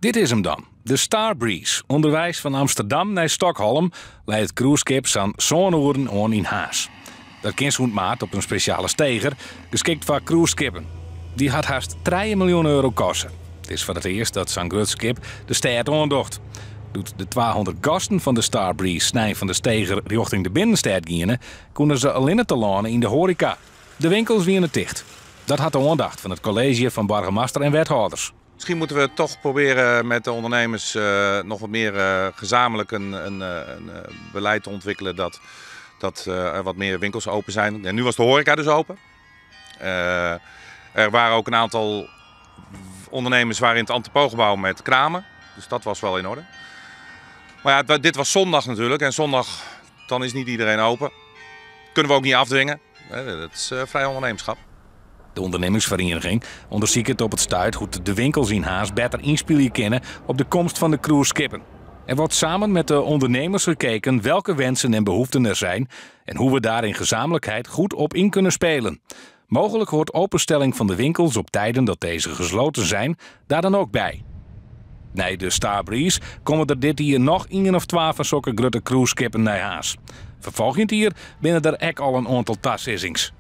Dit is 'm dan, de Star Breeze. Ûnderweis fan Amsterdam nei Stockholm lei it cruiseskip sa'n sân oeren oan yn Harns. Dat kin sûnt maart op in spesjale steger, geskikt foar cruiseskippen. Dy hat hast 3 miljoen euro koste. It is foar it earst dat sa'n grut skip de stêd oandocht. Doe't de 200 gasten fan de Star Breeze snein fan de steger rjochting de binnenstêd giene, koene se allinne telâne yn de hoareka. De winkels wiene ticht. Dat hat de oandacht fan it kolleezje fan boargemaster en wethâlders. Misschien moeten we toch proberen met de ondernemers nog wat meer gezamenlijk een beleid te ontwikkelen dat er wat meer winkels open zijn. En nu was de horeca dus open. Er waren ook een aantal ondernemers waren in het entrepotgebouw met kramen. Dus dat was wel in orde. Maar ja, dit was zondag natuurlijk. En zondag dan is niet iedereen open. Kunnen we ook niet afdwingen. Dat is vrij ondernemerschap. De ûndernimmingsferieniging ûndersiket op it stuit hoe't de winkels yn Harns better ynspylje kinne op de komst fan de cruiseskippen. Er wordt samen met de ondernemers gekeken welke wensen en behoeften er zijn en hoe we daar in gezamenlijkheid goed op in kunnen spelen. Mogelijk hoort openstelling van de winkels op tijden dat deze gesloten zijn daar dan ook bij. Nei de Star Breeze komme der dit jier noch 1 of 12 fan sokke grutte cruiseskippen nei Harns. Foar folgjend jier binne der ek al in oantal tasizzings.